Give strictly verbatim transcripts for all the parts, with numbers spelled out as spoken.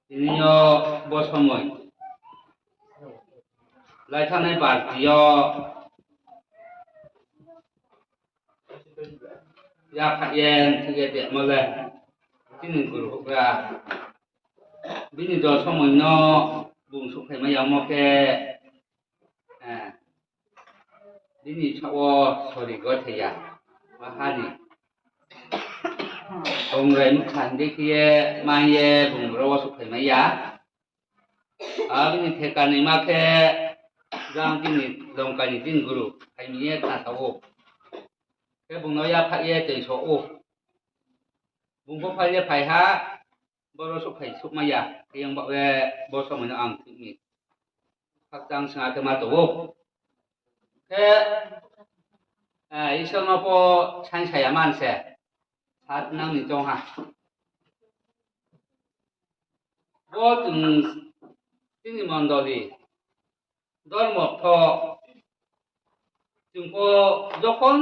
Tini yo bo somoi lai thanngnai barti yo yaphaih ye thik ye tongmo le chini guru houhgra. Bini jo somoi no bung souhphai mai yamo khe, bini saoh wo sori gothei ya, ma ha ni. Bung rai mkha hing di khe ye mai ye bung ro wo souhphai mai ya. Abo ni theka naima khe, jang chini Longkai ni chini guru phai mi ye khna sa ou. Khe bung no yaphaih ye tei so ou. Bung pho phai le phai ha, boro souhphai souhmai ya, khe yong baoh ye bo somoi no ang thik mi. Khakchang sna khe ma tong ou. Khe, Isor no pho saing sa ya man se, sa nang ni choung ha. Bo chung chini mondoli dormo pho chung pho jokhon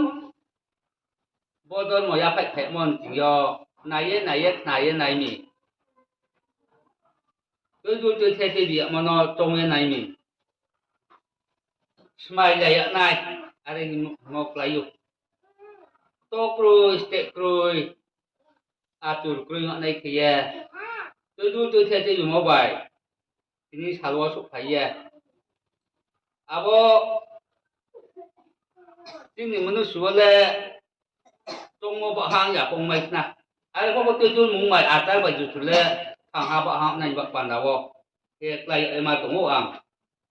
bo dormo yaphaih phaimo ni ching yo nai ye, nai ye, khna ye nai mi. Tuidul tuithe tuibi yagmo no choung ye nai mi. Smai lai yag nai, are ni mo klái ou. To kroi, steh kroi, atur kroi yag nai khe ye, tuidul tuithe tuibimo bai tini sal wo souhphai ye. Abo chini mnusu wo le choungmo bahang ya pongmai khna. Are pho bo tuidul mungmai achar bai jutu le thangha bahang nai ba panda wo khe klái yag ma tong ou ang.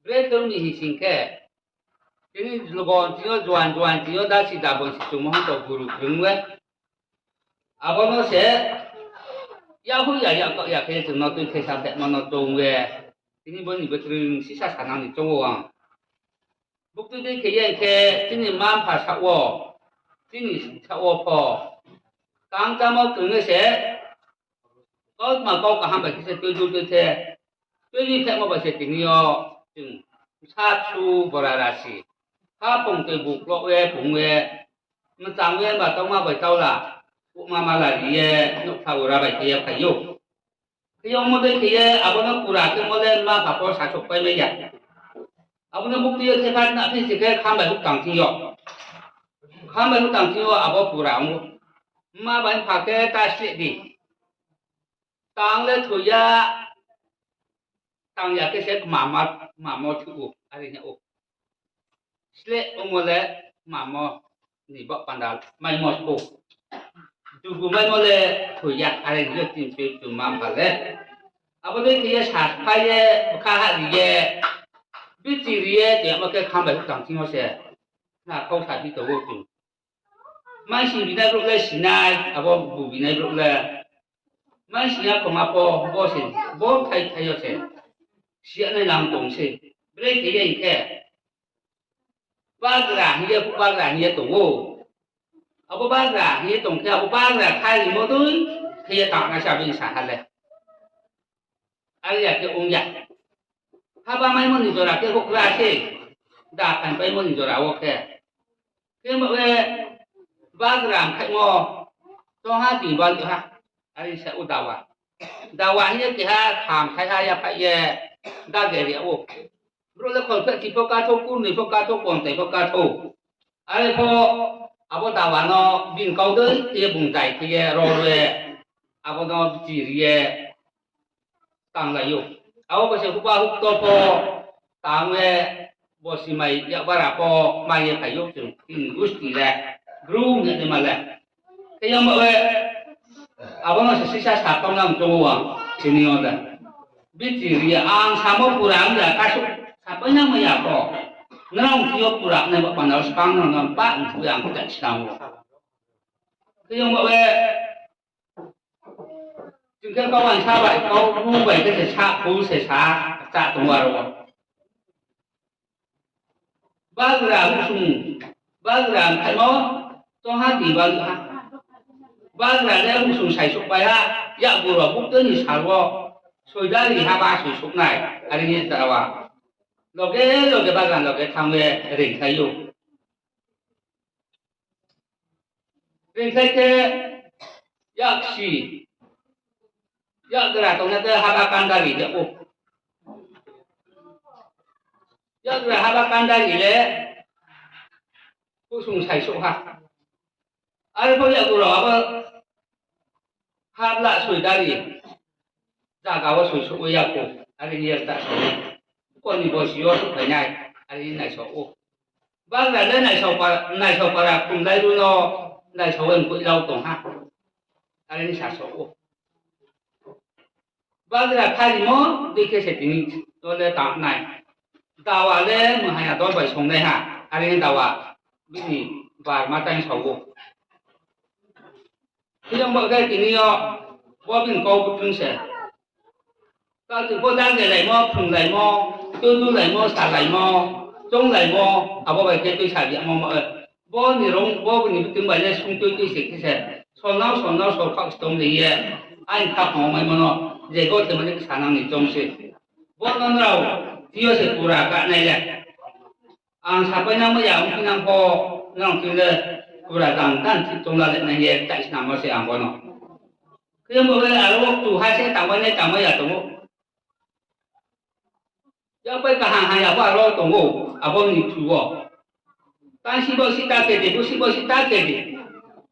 Bre khe ong ni hing sing khe, tini logon ching yo, juan juan ching yo, dasi dabon si chungmo hing to guru krung we. Abo no se, yahu ya, yakaoh ya khe chung no tuithe sa phehmo no choung ye. Tini bo ni btring sisa sanang ni choung ou ang. Buktui dei khe ye khe chini mma-mpha saoh wo, chini saoh wo pho, kangchamo krung ye se, kautma kau kaham bai khe se tuidul tuithe, tuibi phehmo bai se tini yo chung bsa bsu bora rasi, haphung tei bukloh ye pung ye, mchang ye ba tauma bai taula, kuhma mala ri ye, nouhkha ura bai khe ye phai ou. Khe yongmo dei khe ye abo no pura khemo le mma-mpha pho sasouhpai mai ya. Abo no buktui yo thepha na phi si khe kham bai houh tang thing yo. Kham bai houh tang thing yo abo pura ong ou. Mma bai mpha khe ta sleh di. Tang le thoi ya, tang ya khe se kmamo, kmamo thuh ou, are hing ou. Sleh ongmo le kmamo ni baoh panda maimo sbo. Dugu maimo le thoi ya, are hing ye chini pe chungma mpha le. Abo dei khe ye saphai ye, bkha ha ri ye, bichi ri ye, tei abo khe kham bai houh tang thing yo se. Na khau sa phi tong ou chung. Maising binai brouh le sinai, abo bu binai brouh le. Maising ya khoma pho, bo se, bo thai thai yo se. Siya nai nang tong se. Bre khe ye hing khe. Bagra hing ye, bagra hing ye tong ou. Abo bagra hing ye tong khe, abo bagra khai rimo dei khe ye tang nai se abo ni sa ha le. Are ya khe ong ya. Haba maimo ni jora khe houhgra se, da phaingpaimo ni jora wo khe. Khe bo le bagra mkhaihmo, tongha di bal ha, are sa ou dawa. Dawa hing ye keha kham khai ha yaphaih ye, da geri ou. Brouh le kholpheh chi pho kathou, kurnoi pho kathou, pontai pho kathou. Are pho abo dawa no bini kau dei khe ye bung zai khe ye ro ye, abo no bichi ri ye, tanglai ou. Abo bo se huba hukto pho tang ye, bo simai yakbara pho mai ye phai ou chung, chini gusti le, bru hing ye ma le. Khe yamo le, abo no se sisa sa tong nang choung ou ang, chini yo le. Bichi ri ye ang samo pura ang ya, kasu sapai nang mai ya pho. Nrao chi yo pura nai ba panda wo skang no nang pa ang phu yang khe sinang ou. Khe yamo le, chung khe kau ansa bai, kau bu bai khe se sa, bu se sa, chá tong ou aro wo. Bagra husung, bagra mkhaihmo, tongha di bal ha. Bagra le husung saisouhpai ha, yakgu rao buktui ni sal wo, soidari ha ba soisouh nai, are ye dawa. Loge loge bagra loge thanng ye reingkhlai ou. Reingkhlai khe yaksi, Yakgra tongnai khe haba kandari yag ou. Yakgra haba kandari le kusung saisouh ha. Arphuh yakgra abo habla soidari zaga wo soisouh ya kho, are hing ye ta sa ou. Bukoni bosi yo souhphai nai, are hing naisao ou. Bagra le naisao pa-, naisao para khumlai ru no naisao ye mkoih lau tong ha, are hing sa sa ou. Bagra kharimo dei khe se tini no le tang nai. Dawa le mungha ya dol bai songnai ha, are hing dawa bini bar ma tang sa ou. Hiyong bo khe tini yo bo bini kau bthung se. Kautoi pho dagelaimo, phrunglaimo, tuidulaimo, salaimo, chounglaimo, abo bai khe tuisa riyamo, bo ni rong, bo ni bthung bai le sung tui tui se khe se, solnao, solnao, solkhaoh se tong ri ye, aini khaphang wo maimo no, je gothe mani ksanang ni choung se. Bo no nrao, thing yo se pura kanai le. Ang sapai nangmo ya, ongphi nang pho, nrao thing le, pura dang dang thik choung la le nai ye, chai snamo se ang bo no. Khe bo le aro tu ha se tangmai nai tangmai ya tong ou. Yapai kaham ha ya pho aro tong ou, abo ni thu wo. Tang si bo si ta khe di, bo si bo si ta khe di.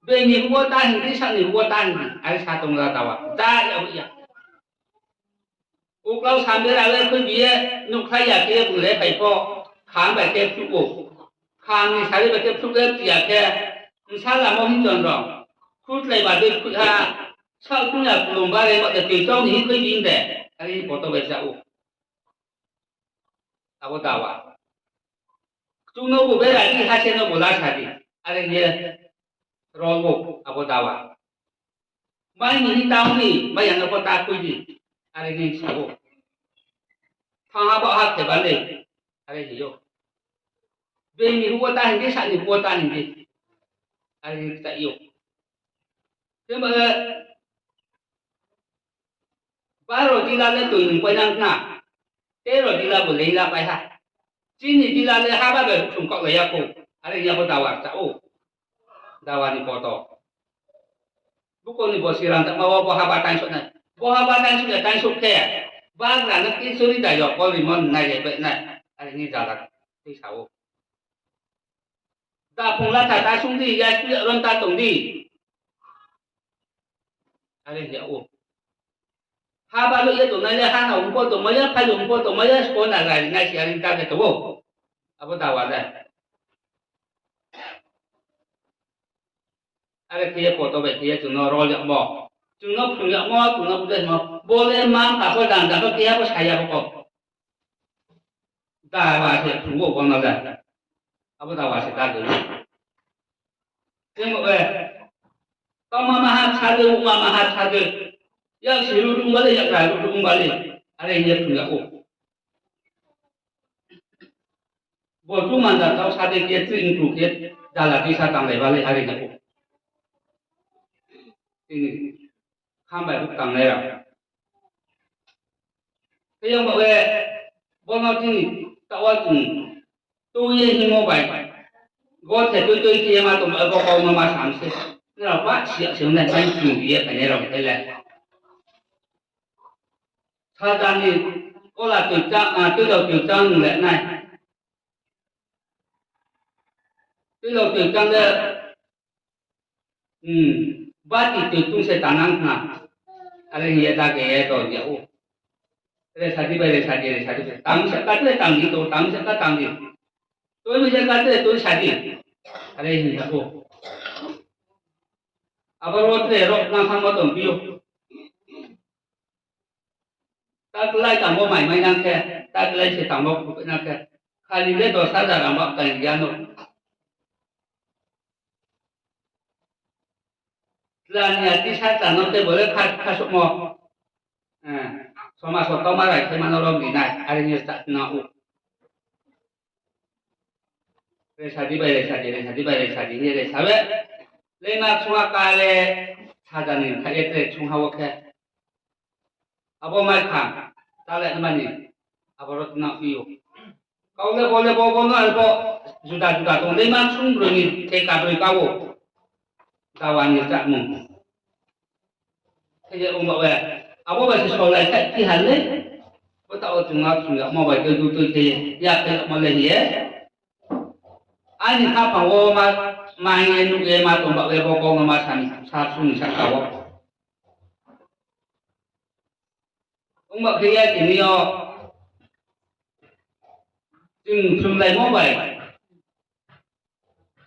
Bini bo ta hing di, sa ni bo ta hing di, are sa tong la dawa. Da ya ya. Uklau sambera le khuibi ye, nuhkhlai ya khe ye bung le phai pho, kham bai khe phruh ou. Kham ni sari bai khe phruh le ya khe, bsala mo hing chon rao. Khutlai ba dei khui ha, saoh tong ya kulum ba re, ma de tui chong ni hing khuibi de, are hing poto bai sa ou. Abo dawa. Kchung no bo bera di, ha se no bo la sa di, are hing ye rol ou abo dawa. Mai ni hing tang ni, mai ya no pho ta khui di, are hing sa ou. Thang ha ba ha khe ba le, are hing ou. Bini bo ta hing di, sa ni bo ta hing di, are hing sa ou. Khe ba, baro dila le toi nung pai nang khna, tero dila bo leing la pai ha. Chini dila le haba bai sung kaohlai ya kho, are hing ye bo dawa sa ou. Dawa ni poto. Bukoni bo siran tangma wo bo haba taingsouh nai. Bo haba taingsouh ya taingsouh khe, bagra no kisori da yo kolimo nai ye bai nai, are hing ye jala tui sa ou. Da phung latha ta sung di, ya ron ta tong di, are hing ya ou. Haba lo ye tongnai le ha na ong pho tongmai ya, phai ong pho tongmai ya, skon na rai nai si are hing ta khe tong ou. Abo dawa le. Are khe ye poto bai khe ye chung no rol yagmo, chung no phrung yagmo, chung no budai mo, bo le ma ka pho dang dang pho khe ya pho sa ya pho ko. Dawa se phrung ou bo no le. Abo dawa se ta de. Temo e, tama maha sa de, uma maha sa de. Yak si ru ru ba le, yak ra ru ru ba le. Are hing ye phrung yag ou. Bo chu manda tau sa de khe, tui nkru khe, jala tui sa tanglai ba le, are hing ou. Tini, kham bai buk tanglai rao. Khe yong ba we, bo no tini, taoh wo chung, tui ye hingmo bai. Gothe tui tui khe ye ma tong, bo kau no ma sam se. Nrao ba si ya se nai, bai chung ye phainai rao khe le. Saja ni kola tui chang, a, tui rao tui chang le nai. Tui rao tui chang le, hmm, bati tui tung se tanang khna. Are hing ye ta khe ye to ya ou. Resa di bai resa di, resa di bai. Tang se ka tre tang di to, tang se ka tang di. Tui mi se ka tre tui sa di. Are hing ya ou. Abo ro tre ro nang thanngmo tong phi ou. Ta klái tangmo mai mai nang khe, ta klái se tangmo khupai nang khe, khali le dos hajar rang ba kai ya no. Tla ni ati sa tla no te bo le kha, khasouhmo. Eh, somas wo tongma rai khe ma no rom ni nai, are hing ye sa na ou. Resa di bai resa di, resa di bai resa di, hing ye resa we. Leima sungha ka le, saja ni kha ye tre sungha wo khe. Abo mai kha, ta le mani, abo ro tna phi ou. Kau le bo le bo bo no arpho, juda juda tong, leima sung broi ni, theka broi ka ou. Dawa ni chámung. Khe ye ong ba we, Abo bai se solai khe ti ha le, bo taoh wo chung no chung yagmo bai khe du tui khe ya khe yagmo le hing ye. Aini khaphang wo ma, ma hing ye nuh ye ma tong baoh ye bo kau no ma sa ni sa sung ni sahka wo. Ongba khe ye tini yo chung chumlaimo bai,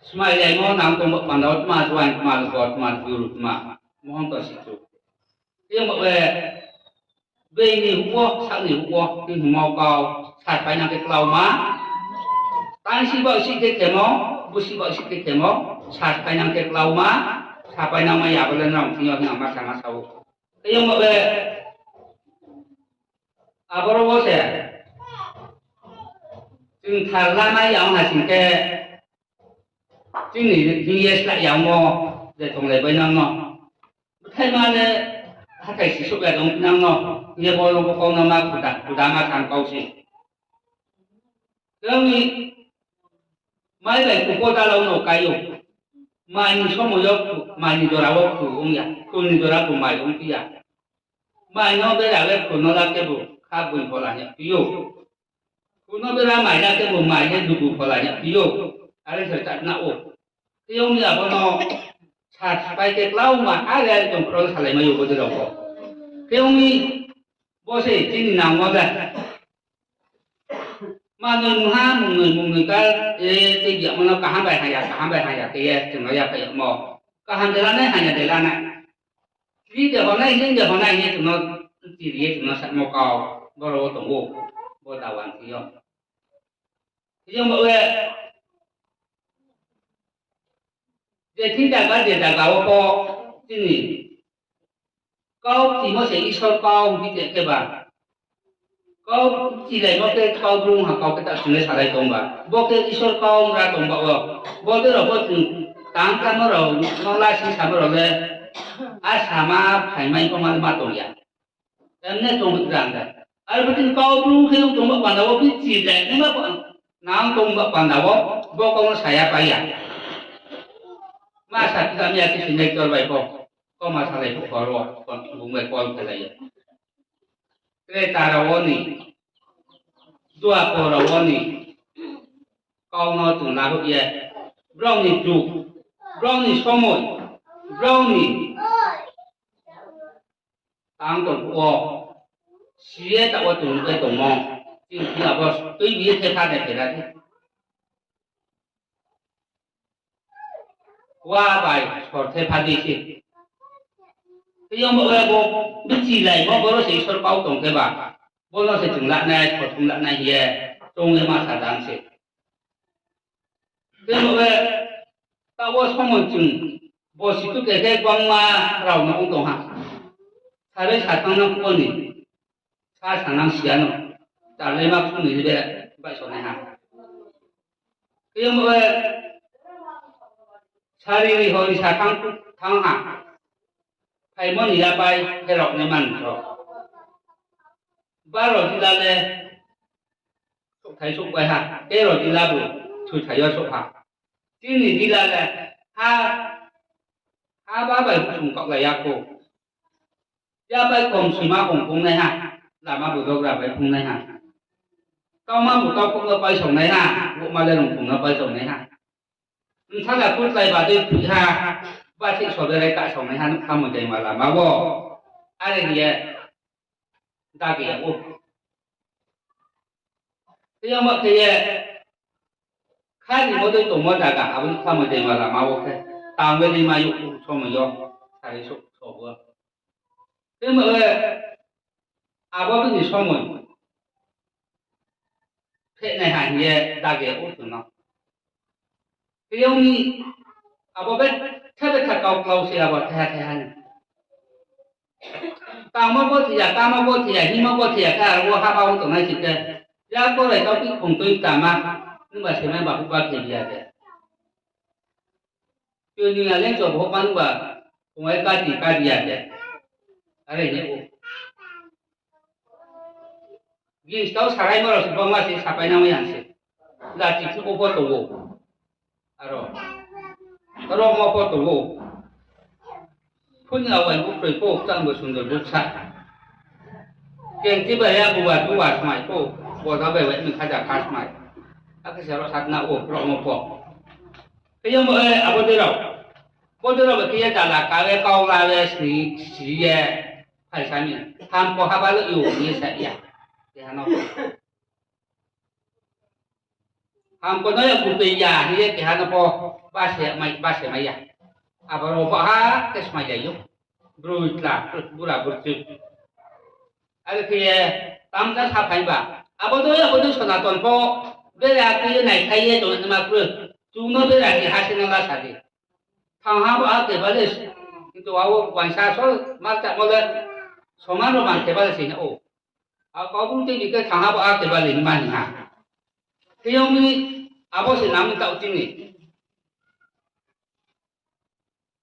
smailaimo nang tong baoh panda wo tma juaing tma lugo tma juru tma mohonto sichu. Tei ongba le being ni huh wo, sak ni huh wo, tini hingmo kau, sapai nang khe klauma. Tang si baoh si khe khemo, busi baoh si khe khemo, sapai nang khe klauma, sapai nang mai ya bo le nrao thing yo hing ang ma sa ma sa ou. Tei ongba le aboro wo se chung thar lanai ya ong ha sing khe, chini hing ye slái ya ongmo, je tonglai bai nang no. Bthaima le hathái sisouh ya tong nang no, hing ye bo no bo kau no ma khuda, khuda ma tang kau se. Tei ong ni mai bai khupo dalao no kai ou. Mai ni somoi yo khu, mai ni jora wo khu ong ya, khu ni jora khu mai ongphi ya. Mai no bera le khu no la khebu kha boi phola hing ya phi ou. Khu no bera mai la khebu mai le dugu phola hing ya phi ou. Are se chá na ou. Tei ong ni abo no sa sipai khe klauma are are tong phro salai mai ou bodei rao pho. Tei ong ni bo se chini nangmo le. Manoi mungha, mungnoi, mungnoi kal, e, tei biamo no kaham bai haya, kaham bai haya khe ye chung no yaphai yagmo. Kaham de lanai, haya de lanai. Kri de honai, hing de honai hing ye chung no, chiri ye chung no samo kau, boro wo tong ou, bo dawan thing yo. Hing ye bo le, je thing zaga, je zaga wo pho, chini kau chimo se Isor kau hing khe kheba. Kau chilaimo khe kau brung ha kau khe ta chung le salai tong ba. Bo khe Isor kau ra tong ba wo. Bodei rao pho chung tang kamo rao, no lasi samo rao le, a sama phaimai pho ma le ma tong ya. Emne tong rang da. Aro bo chini kau brung khe ong tong ba panda wo bi chilai ni ma pho nang tong ba panda wo, bo kau no saya pai ya. Ma sa khe kami ya khe sinai ktor bai pho. Kau ma salai phuh hor wo, bung bai kol khelai ye. Treta rao wo ni, Duapor rao wo ni, kau no chung laruh ye, brao ni jug, brao ni somoi, brao ni tang tong phuh wo, si ye taoh wo chung nuh ye tongmo, chini thing abo tuibi ye thepha de phera di. Wa bai sor thepha di se. Tei ong bo le bo bchilaimo boro se Isor kau tong khe ba. Bo no se chung lanai, sothum lanai hing ye, chung ye ma sa dang se. Tei bo le taoh wo somoi chung bosi tu khe khe gbangma rao no ong tong ha. Saroi sathanng nang phuh ni, sa sanang si ya no, chalaima khung ni le baihsonai ha. Tei ong bo le sari ri hor ni sa thanng, thanng ha. Phaimo ni yapai pherao nai man rao. Baro jila le souhthai souhpai ha, tero jila bu thoithai yo souh ha. Chini jila le ha, ha ba bai husung kaohlai ya khou. Yapai kom sima kom phungnaiha, lama bu dogra bai phungnaiha. Kauma bu kaukhouh no paisongnaiha, buma le rungkhung no paisongnaiha. Bsala kutlai ba dei phuiha, bathih soberai kahsongnaiha, nuhkha mojaima lama wo. Are hing ye, dagi ya ou. Tei yama khe ye, kha ni bodei tongmo zaga, abo ni kha mojaima lama wo khe, tang le ni ma youh somoi yo, sari souh, souh wo. Tei ma le, abo bini somoi, phehnaiha hing ye dagi ya ou chung no. Tei yong ni, abo betha betha kau klau se abo thaiha thaiha ni. Tangmo bo thiya, kamo bo thiya, hingmo bo thiya khe aro wo haba wo tongnai si khe, ya korai kau ti khong tui tama, nungba semai bahuh ba khe biya de. Tui ni ya leng cho bo phanba, khongai kati kati ya de. Are hing ye ou. Gins tau saraimo rao se bangma se sapai nangmai ya se. Lati phuh wo pho tong ou. Aro. Aro mo pho tong ou. Phun ya wai bukroi pho, kchang bo sundor buksa. Kenti bai ya buba tuba smai pho, boda bai wai ni khaja kha smai. Akhe se ro satna o kromo pho. Khe yong bo, eh, abo dei rao. Bo dei rao bai khe ye jala ka ye, kau la ye, sni, si ye, phai sa mi. Hamko haba lo yo ye sa ya. Keha no. Hamko no ya butoi ya hing ye keha no pho base mai, base mai ya. Abo rao pho ha khe smai lai ou. Broi tla, bura burchuk. Are khe ye, tamja sa phai ba. Abo dei, abo dei Sonaton pho, bera khe ye nai khai ye tong nima kroi. Chung no bera khe ha se no la sa di. Thang ha bo ha khe bale se. Kintu abo uaingsa so, ma chamo le, soman ro man khe bale se na o. A kau bung tei di khe thang ha bo ha khe bale ni mani ha. Khe yong mi, abo se nang mi tao chini.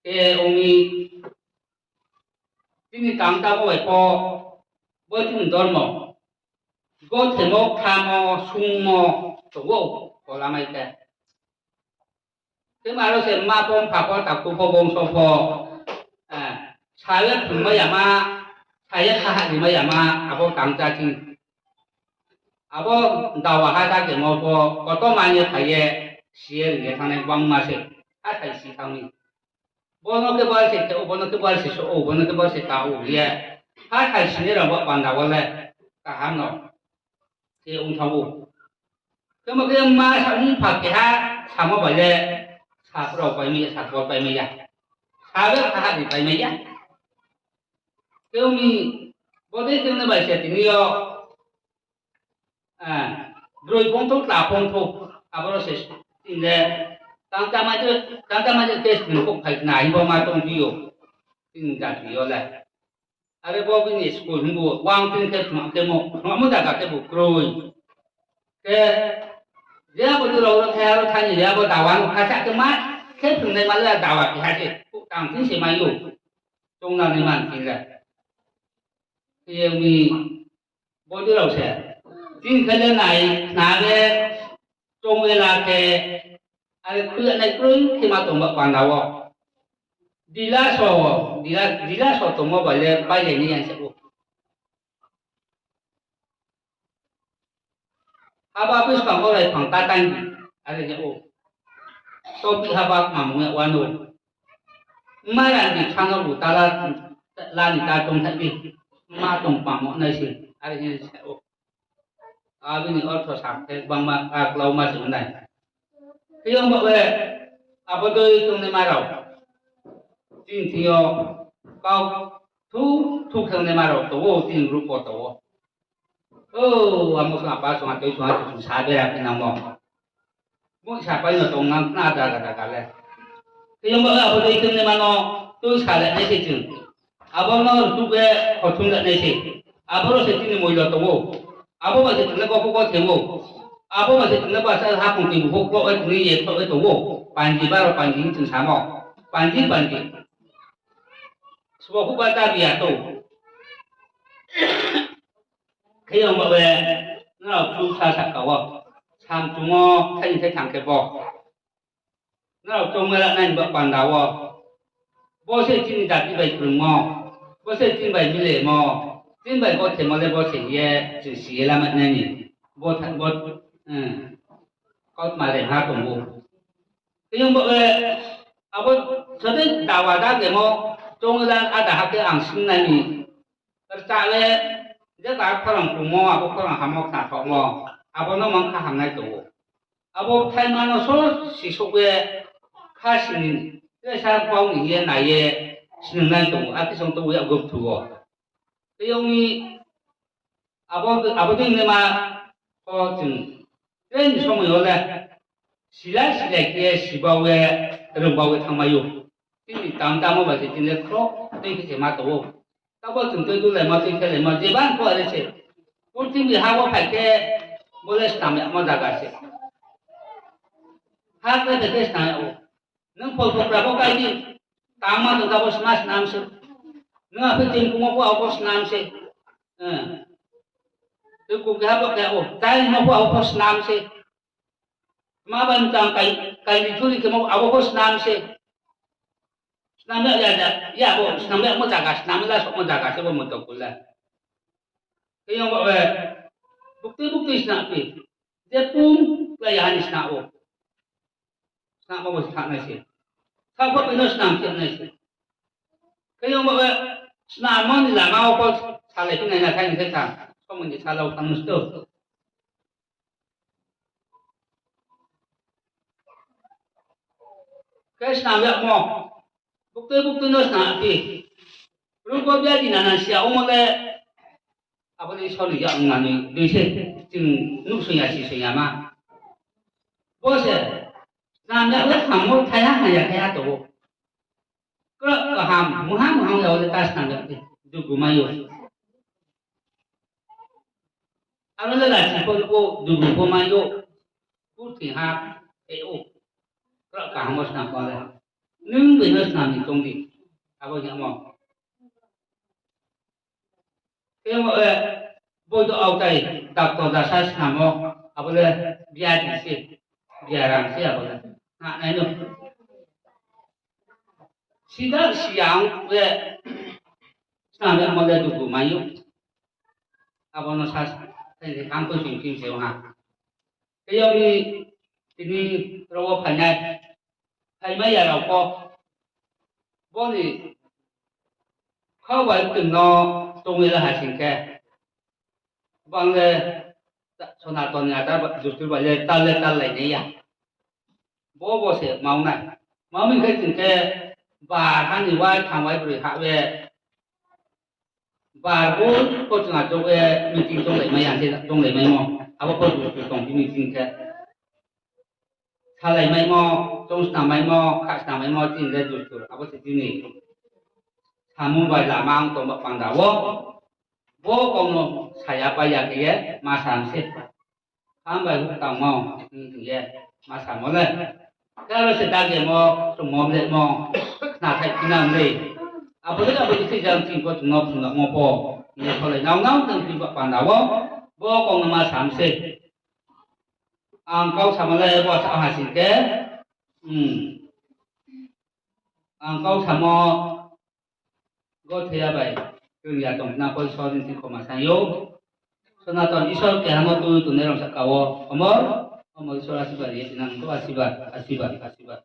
Khe ong mi, chini tang tamo bai pho, bo chini dormo. Gothemo, khamo, sungmo, tong ou, kolamai khe. Khe ma ro se ma pho, mpha pho, takhu pho, bongso pho, eh, sa ye phrungmai yama, sa ye khaha rimai yama, abo tang cha chini. Abo dawa ha da khe mo pho, koto mani phai ye, si ye ri ye thanngnai bangma se, ha thai si thanng mi. Bo no khe bal se khe ou, bo no khe bal se so ou, bo no khe bal se ta ou ye. Ha thai si ni rao bo panda wo le, kaham no. Khe ong thanng ou. Khe mo khe ma sa mpha keha, samo bai le, sa rao pai mai ya, sa kol pai mai ya. Sa le khaha ri pai mai ya. Khe ong mi, bo dei khe ong nai bai se tini yo, eh, broi phongthou, tla phongthou, abo ro se tini le, tang tama je, tang tama je test ni kouh phai khna himba ma tong di ou, tini jati yo le. Are bo bini school himbu, wang tin khe phnuh khe mo, phnuhmo zaga khebu kroi. Khe, je abo dei rao ro thai aro thai ni le abo dawa no khasa khe ma, khe phrungnaima le dawa keha se, kouh tang tin se mai ou. Choungnang ni man tin le. Khe ye ong mi, bo dei rao se. Tin khe le nai, khna le, choung ye la khe, are khui ya nai kroi khe ma tong ba panda wo. Dila so, dila, dila so tongmo bai le bai le ni yang se ou. Haba buskang wo lai phang ta tang di, are hing ou. Topi haba kmamung ya wanou. Mma rang di bsang no bu ta la, la ni ta tong tha di. Mma tong kmamo nai se, are hing se ou. Abini ortho sa khe bangma, a, klauma se nai. Khe yong bo, eh, abo dei tongnaima rao. Chini thing yo kau thu, thu khe ongnaima rao tong ou, chini group wo tong ou. O, amo song apa song atoi song atoi song sa bera khe nangmo. Bung sa pai no tong nang khna daga daga le. Khe yong bo abo dei khe nai ma no tui sa le nai se chung. Abo no rtuh ye khothum le nai se. Abo ro se chini moilo tong ou. Abo bai se chung le bo pho bo theng ou. Abo bai se chung le bo sa haphung tui bu pho klo ye chung ye klo ye tong ou. Panji baro panji hing chung samo. Panji panji. Sbo phuh ba ta biya tong. Khe yong bo be, nrao chu sa sahka wo, samchung wo, thaini thai thang khe bo. Nrao choung ye la nai ni ba panda wo. Bo se chini jati bai krungmo, bo se chini bai milemo, chini bai bo themo le bo se ye, chung si ye lama nai ni. Bo tha-, bo, eh, kautma le ha tong ou. Khe yong bo be, abo sade dawa da kemo, choung ye la ada ha khe ang sing nai ni. Rcha le, je ka khorang krungmo, abo khorang hamo khnathohmo, abo no mang kha hamnai tong ou. Abo bthaima no so sisouh ye, kha sini, tre sa bau ni ye nai ye, sinungnai tong ou, akhe song tong ou ya gupthu wo. Tei yong ni, abo, abo dei naima, o chung, tre ni somoi yo le, silai silai khe ye, sibau ye, rungbau ye thanngmai ou. Chini tang tamo bai se chini le khro, tei khe se ma tong ou. Tabo chung tui dulaimo, tui khelaimo, jeba pho are se. Purthimbi ha wo phai khe, bo le snam yagmo zaga se. Ha khe phai khe snam yag ou. Nung phol phokra pho kai di, tangma tong tabo sma snam se. Nung aphi tin kumo pho abo pho snam se. Eh. Tui kukeha pho khe abo, tai mo pho abo pho snam se. Tma bai mtang kai, kai ni churi khemo abo pho snam se. Snam ya, ya, ya, ya bo, snam yagmo zaga, snam la somo zaga se bo moto kula. Khe yong ba we, buktui buktui snam phi. Je pum klái ya ha ni snam ou. Snammo bo se thanng nai se. Saohphoh bai no snam khe nai se. Khe yong ba we, snammo ni lama wo pho salai phi nai na thai ni khe tang. Somoi ni sala wo thanng nai se to. Khe snam yagmo, buktui buktui no snam phi. Ruko biadi nana si ya ongmo le, abo le Isor ni yak ong nani dei se, ching nuhsoing ya, sisoing ya ma. Bo se, snam yag le hammo thaiha, hamya thaiha tong ou. Kra kaham, muha muha ya le ta snam yag di, dugu mai ou. Aro le lachi pho nuh ou, dugu pho mai ou, purthing ha, e ou. Kra kaham wo snam pho le. Nung bai no snam ni tong di, abo hingmo. Khe yong, eh, boido aotai, doctor dasa snammo, abo le biadi se, biaram se abo le. Nai no. Sida siyang le, snam yagmo le dugu mai ou. Abo no sa, ang kho sing sing se ha. Khe yag ni tini ro wo phainai, phaimai ya rao pho, bo ni khau bai btong no tong ye la ha sing khe, bang le Sonaton ni achar ba, dustur bai le tal le tallai nai ya. Bo bo se ma ong nai. Ma ong mi khe ching khe, bar ha ni wai thang wai broi hah ye, bar bo pho chung achouh ye meeting chounglai mai ya, se chounglai maimo. Abo pho dustur tong phi meeting khe. Salai maimo, choung snam maimo, kha snam maimo, chini le dustur, abo se chini samung bai lama ong tong ba panda wo, bo kau no saya pai ya khe ye ma sa mi se. Hambai houh tangmo, hing ye ma samo le. Khe aro se dagemo, chungmo mlemo, khna thai phinang le. Abo le abo le se jang ching pho chung no phunglamo pho, hing ye kholai nang nang tong phi ba panda wo, bo kau no ma sa mi se. Ang kau samo le bo sa ha sing khe, hmm. Ang kau samo, gothea bai, chung ya tong na pho Isor ni thing khoma sa ou. Sonaton Isor keha no tui tongnai rao sahka wo, omor, omor Isor asirbad ye tinang kho asirbad, asirbad, asirbad.